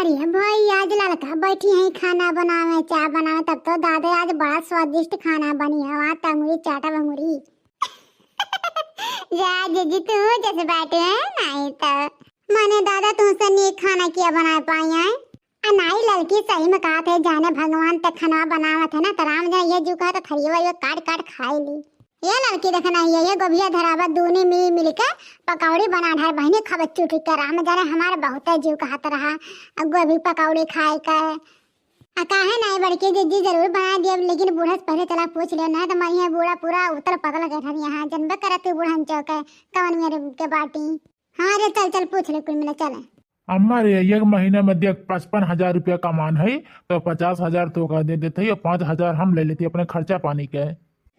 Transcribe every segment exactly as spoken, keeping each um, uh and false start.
अरे भाई, आज लड़का बैठी है खाना बनावे, चाय बनावे, तब तो दादा आज बड़ा स्वादिष्ट खाना बनी है। वहाँ तंगुरी चाटा बंगुरी। जा जीजी, तू जैसे बैठे है, नहीं तो मने दादा तुमसे नीक खाना किया बना पाई है। आ नाई लड़की सही में कहत है, जाने भगवान ते खाना बनावत है ना, तो राम जाने ये जू कहा तो थरिया वरिया काट काट खाई ली। ये लड़की देखना, ये, ये गोभिया धरावा, दोनों मिल मिल के पकौड़ी बना ढार बहिनी, खब चुटी के राम जाने हमारे बहुत जीव कहत रहा। अब गोभी पकौड़ी खाए के। आ काहे नहीं बड़की जीजी, जरूर बना दियब, लेकिन बूढ़ा से पहले चला पूछ लियो, नहीं तो मरिया बूढ़ा पूरा उतल पतल के ठरिया। हाँ, जनबे करत तू बूढ़न चौक है, कवन मेरे के बाटी। हाँ रे, चल चल पूछ ले कुल मिला, चल। अम्मा रे, एक महीना में देख पचपन हजार रुपया कमान है, तो पचास हजार तो का दे देते और पाँच हजार हम ले लेते अपने खर्चा पानी के।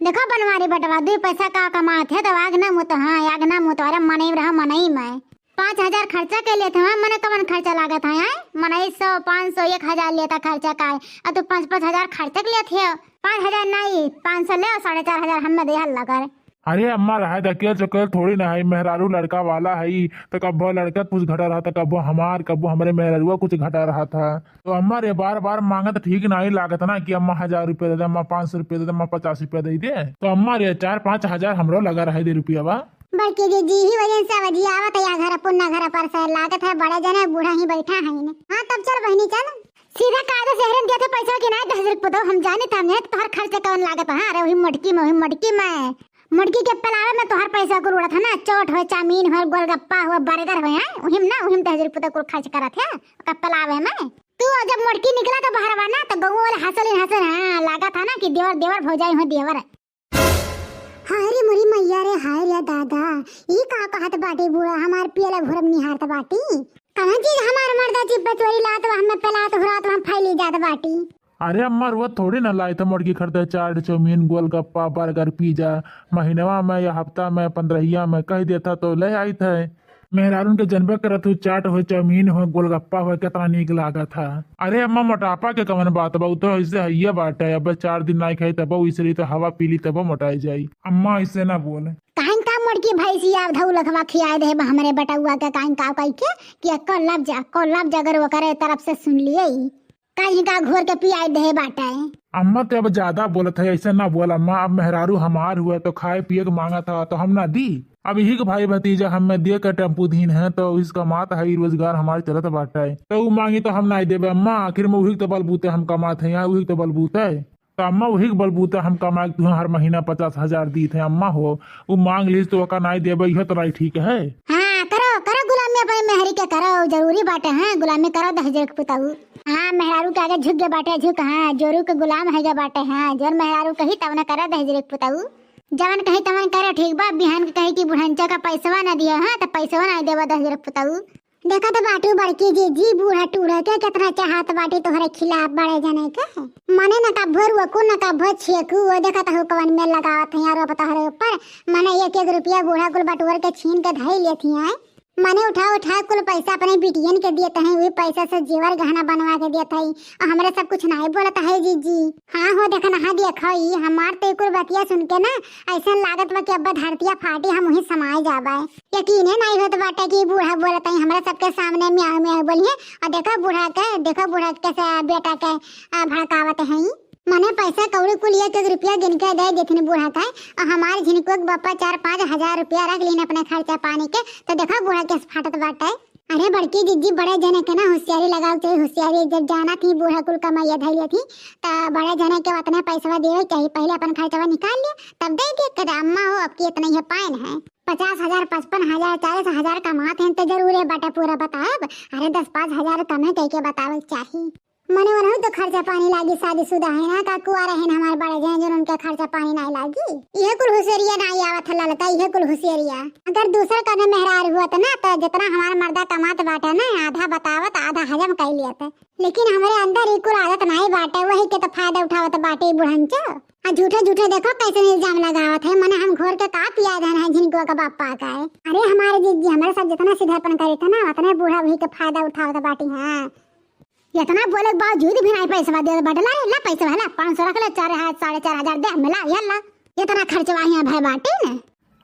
देखो बनवारी बटवा, दुई पैसा का कमात है तो आग ना मुत, हाँ आग ना मुत, अरे मनई रहा मनई में। पाँच हजार खर्चा के लिए था, मने कवन खर्चा लागत है, हैं? मनई सौ, पाँच सौ, एक हजार लेता खर्चा का है, और तू पाँच, पाँच हजार खर्चा के लिए थे, पाँच हजार नहीं, पाँच सौ ले और साढ़े चार हजार हमें दे हल्ला कर। अरे अम्मा, रहे दकिया चुकेल थोड़ी ना है, मेहरारू लड़का वाला है, तो कब्बो लड़का कुछ घटा रहा था, कब्बो हमार, कब्बो हमरे मेहरारुआ कुछ घटा रहा था। तो अम्मा रे, बार बार मांगत ठीक नहीं लागत ना कि अम्मा हजार रुपया दे दे, अम्मा पाँच सौ रुपया दे दे, अम्मा पचास रुपया दे दे। तो अम्मा रे, चार पाँच हजार हमरो लगा रहे दे रुपया बा। बड़की जीजी ही वजह से अवजी आवत है या घर पुन्ना घर पर से लागत है, बड़े जने बूढ़ा ही बैठा है ने। हाँ तब चल बहिनी चल। सीधा कायदे से हरन दिया था पैसा कि नहीं, दस हजार पतो हम जाने था, हमने तोहर खर्च कौन लागत है। अरे वही मटकी में, वही मटकी में, मटकी के पलावे में तोहर पैसा कुल उड़त है ना, चोट हो, चाउमीन हो, गोलगप्पा हो, बर्गर हो, हैं? उहिम ना, उहिम दस हजार पतो कुल खर्च करत है ओकर पलावे में। तू जब मटकी निकला तो बहरवा ना, तो गऊ वाले हंसल ही हंसल, हाँ, लागत है ना कि देवर, देवर भौजाई हो, देवर। हाय रे मोरी मैया रे, हाय रे दादा, ई का कहत बाटे बूढ़ा, हमार पियला भोरम निहारत बाटी। कहाँ चीज हमार मर्दा चिप्पे चोरी लात बा, हमें पेलात हुरात बा, हम फैली जात बाटी। अरे अम्मा, रोज थोड़ी ना लाए थे मोटकी खरीदे चाट, चाउमीन, गोलगप्पा, बर्गर, पिज्जा। महीनवा में या हफ्ता में, पंद्रहिया में कह देता तो ले आई थे। मेहरारून के जनबे करत हो, चाट हो, चाउमीन हो, गोलगप्पा हो, कितना नीक लागत है। अरे अम्मा, मोटापा के कवन बात बा, उ तो ऐसे हइये बाटे। अब चार दिन नाई खाई तब इसरी तो हवा पी ली तब मोटाई जाई। अम्मा ऐसे ना बोल। काहे का मोटकी भैंसिया धौलखवा खियाए दे बा हमरे बेटउआ के, काहे का कहि के कि एको लफ्ज, एको लफ्ज अगर ओकरे तरफ से सुन लिए, काहे का घोर के पियाए दे बाटे। अम्मा तो अब ज्यादा बोलत है, ऐसे ना बोल अम्मा। अब मेहरारू हमार हुआ तो खाए पिए के मांगत है तो हम ना दी। अब यही के भाई भतीजा हमें दे के टेम्पू धीन है तो इसका मात है, रोजगार हमारे चलत बाटे। तो उ मांगी तो हम नाई देबे अम्मा, आखिर में उही के तो बलबूते हम कमात है, यहाँ उही के तो बलबूते। तो अम्मा उही के बलबूते हम कमा के तुहें हर महीना पचास हजार दीत है अम्मा हो। उ मांग लीस तो ओका नाई देबे, इहो तो नाई ठीक है। हाँ, करो, करो गुलामी अपने मेहरी के करो, जरूरी बाटे, हाँ, गुलामी करो दहेजर के पुताऊ। हाँ, मेहरारू के आगे झुक गए बाटे, झुक, हाँ, जोरू के गुलाम है गए बाटे, हाँ, जोर मेहरारू कही तब ना करो दहेजर के पुताऊ। जवन कही तवन करो, ठीक बा, बिहान के कही कि बुढ़ंचा का पैसवा ना दिया, हाँ, तो पैसवा ना देबा दहेजर के पुताऊ। देखत बाटू बड़की जीजी, बूढ़ा टूढ़ा के कितना चाहत बाटी तोहरे खिलाफ बड़े जने के। मने न कभो रोकू, न कभो छेकू, वो देखत हो कवन में लगावत हैं आरोप तोहरे ऊपर। मने एक एक रुपया बूढ़ा कुल बटोर के छीन के धई लेत हैं। मने उठा उठा कुल पैसा अपने बिटियन के देत हैं, वही पैसा से जेवर गहना बनवा के देत हैं। और हमरे सब कुछ नहीं बोलत है जीजी। हाँ हो, देखना, हाँ देखो, ई हमार तो कुल बतिया सुन के ना ऐसा लागत बा कि अब्बा धरतिया फाटी, हम वही समाए जाबे। यकीने नाई होत बाटे कि बूढ़ा बोलत हई, हमरा सबके सामने म्याऊ म्याऊ बोलिहे। आ देखो बूढ़ा के, देखो बूढ़ा के कैसे बेटा के, आ, भड़कावत हई। मने पैसा कौड़ी कुल एक एक रुपया गिन के दे देथिन बूढ़ा के, आ हमार झिनको के बप्पा चार पाँच हजार रुपया रख लीन अपने खर्चा पानी के, तो देखो बूढ़ा कैसे फाटत बाटे। अरे बड़की जिज्जी, बड़े जने के ना होशियारी लगावे चाहिए, होशियारी। जब जाना थी बूढ़ा कुल कमाइया धैले थी, त बड़े जने के उतने पैसवा देवे चाहिए, पहले अपन खर्चवा निकाल लिया, तब दे दे। कदे अम्मा हो, अब की इतना ही पाइन है। पचास हजार, पचपन हजार, चालीस हजार कमात हैं तो जरूर है बाटा पूरा बताएब। अरे दस पाँच हजार कमे कह के बतावे के चाही। मने वनहु तो खर्चा पानी लागी, शादीशुदा है ना, का कुआरा है ना हमारे बड़े जने, जो उनके खर्चा पानी नहीं लागी। इहे कुल हुसेरिया नहीं आवत है ललका, इहे कुल हुसेरिया। अगर दूसर कने मेहरार हुआ तो ना, तो जितना हमार मर्दा कमात बाटे ना, आधा बतावत, आधा हजम कर लियत। लेकिन हमरे अंदर ई कुल आदत नहीं बाटे, वही के तो फायदा उठावत बाटे ई बुढ़ंचो। आ झूठे झूठे देखो कैसे इल्जाम लगावत है, मने हम घोर के का पिया देन है झिनकुआ के बापा का है। अरे हमारे जिज्जी, हमारे साथ जितना सीधापन करे थे ना, उतने बूढ़ा वही के फायदा उठावत बाटी हैं। इतना बोले के बावजूद भी नहीं पैसा दे बाटे। ला, ला पैसा, ला पाँच सौ रख ले, चार हजार, साढ़े चार हजार दे, हमें ला, ये ला। इतना खर्चवा यहाँ भाई बाटे ने।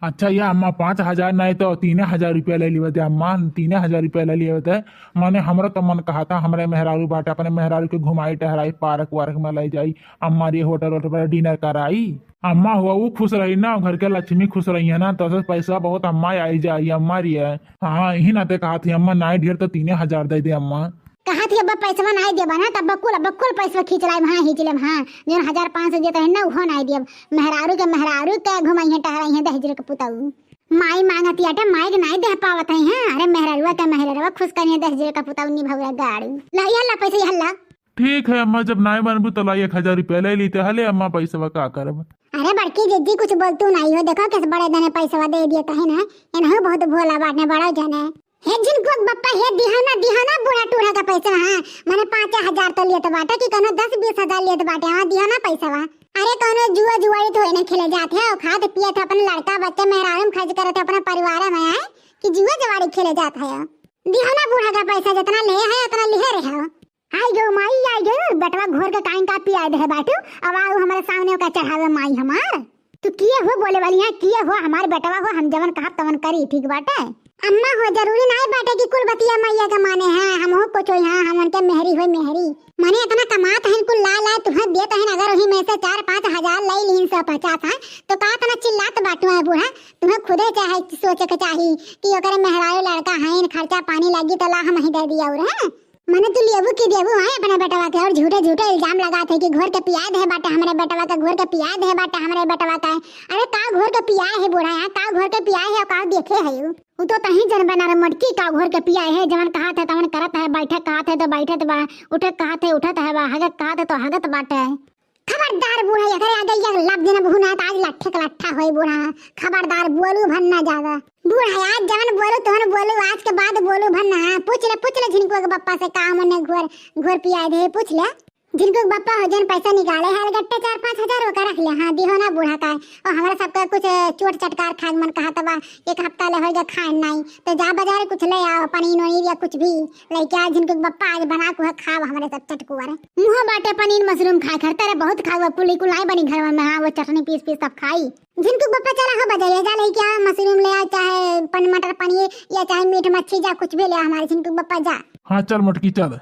अच्छा, या अम्मा, पाँच हजार नाहीं तो तीने हजार रुपया ले लिवत है अम्मा, तीने हजार रुपया ले लिवत है। माने, हमरा तो मन कहा था, हमरे मेहरारू बाटे, अपने मेहरारू के घुमाई टहराई, पार्क वार्क में ले जाई, अम्मा रे होटल वोटल पर डिनर कराई। अम्मा हुआ वो खुश रही ना, घर के लक्ष्मी खुश रही है ना, तो से पैसा बहुत अम्मा आई जाई, अम्मा रे। हाँ, यही नाते कहा थी अम्मा, नाहीं ढेर तो तीने हजार दे दे अम्मा। कहा थी, "अब्बा पैसवा नाहीं देबा ना, तब बकुल, बकुल पैसवा खींच लाई, वहाँ खींच लेब, हाँ, जौन हजार पाँच सौ देता है ना, उहो नाहीं देब। मेहरारू के, मेहरारू के घुमाई है, टहराई है, दहेज के पुताऊ।" माई मांगती आटे, माई के नाहीं दे पावत है, हाँ? अरे मेहरारुआ के मेहरारुआ खुश करिए, दहेज के पुताऊ निभौरा गाड़ू। ला, ये ला पैसा, ये ला। ठीक है अम्मा, जब नाहीं मानबू तो लाई, एक हजार रुपया ले ली तो हले अम्मा, पैसवा का करब? अरे बड़की जिज्जी, कुछ बोलतू नाहीं हो, देखो किस बड़े जने पैसवा दे दिए कहे ना, एनहू बहुत भोला बाटे, बड़ा जने। हे झिनकुआ के बप्पा, हे दिहा ना, दिहा ना बूढ़ा टूढ़ा का पैसा, हाँ, मने पाँच हजार तो लेत बाटे कि कौनो दस बीस हजार लेत बाटे, हाँ, दिहा ना पैसा, हाँ। अरे कौनो जुआ जुआरी तो होए ना खेले जात है, और खात पियत है, अपन लड़का बच्चे मेहरारू में खर्च करत है, अपना परिवार में आए कि जुआ जुआरी खेले जात है। दिहा ना बूढ़ा का पैसा, जितना ले है उतना लिहे रहे हो। आई गयो माई, आई गयो, बेटवा घोर के काइन का पियाए दे बाटू, अब आऊ हमारे सामने का चढ़ावे माई हमार। तू किए हो बोले वाली है, किए हो हमार बेटवा हो, हम जवन कहब तवन करी, ठीक बाटे? अम्मा हो, जरूरी नाहीं बाटे कि कुल बतिया मैया के माने हैं, हमहू कुछ होई हैं, हम उनके मेहरी होई मेहरी। माने इतना कमात हैं कुल ला ला तुहें देत हैं, अगर वही में से चार पाँच हजार ले लीन सौ पचास हैं, तो का इतना चिल्लात बाटू है बूढ़ा? तुहें खुदे चाहे सोचे के चाही कि ओकरे मेहरारू लड़का हैं, खर्चा पानी लगी तो ला हम ही दे दिया और हैं। मने तू लेबू की देबू है अपने बेटवा के, और झूठे झूठे इल्जाम लगात है कि घोर के पियाए दे बाटे हमरे बेटवा के, घोर के पियाए दे बाटे हमरे बेटवा के। अरे का घोर के पियाए है बूढ़ा, यहाँ का घोर के पियाए है, का देखे है उ? उ तो तहीं जनबे ना रे मोटकी, का घोर के पियाए है, जवन कहत है तवन करत है, बैठे कहत है तो बैठत बा, उठे कहत है उठत है बा, हगे कहत है तो हगत बाटे। खबरदार बूढ़ा, एकरे आगे एक लात देना बहू ना, तो आज लट्ठे का लट्ठा होई बूढ़ा। खबरदार, बोलू भर ना ज्यादा। बूढ़ा, आज जवन बोलू तवन बोलू, आज के बाद बोलू भर ना। पूछ ले, पूछ ले झिनकुआ के बप्पा से का मने घोर, घोर पियाए दे, पूछ ले। झिनकुआ के बप्पा हो जन पैसा निकाले है, अलगट्टे चार पाँच हजार ओकर रख ले, हाँ, दिहो ना बूढ़ा का। और हमरा सबका कुछ चोट चटकार खाए के मन कहत बा, एक हफ्ता ले होइगा खाए नाई, तो जा बाजार कुछ ले आओ, पनीर वनीर या कुछ भी। लइके आ झिनकू के बप्पा, आज बना के खाब हमरे सब चटकुआ रे। मुँह बाटे पनीर मशरूम खाए खातिर, बहुत खाऊ, अब कुल कुल नाई बनी घरवा में, हाँ, वो चटनी पीस पीस तब खाई। झिनकू के बप्पा चला हो बजरिया जा, लइके आ मशरूम ले आ, चाहे पन-, मटर पनीर या चाहे मीट मच्छी, जा कुछ भी ले आ हमरे झिनकू के बप्पा जा। हाँ, चल मोटकी चल।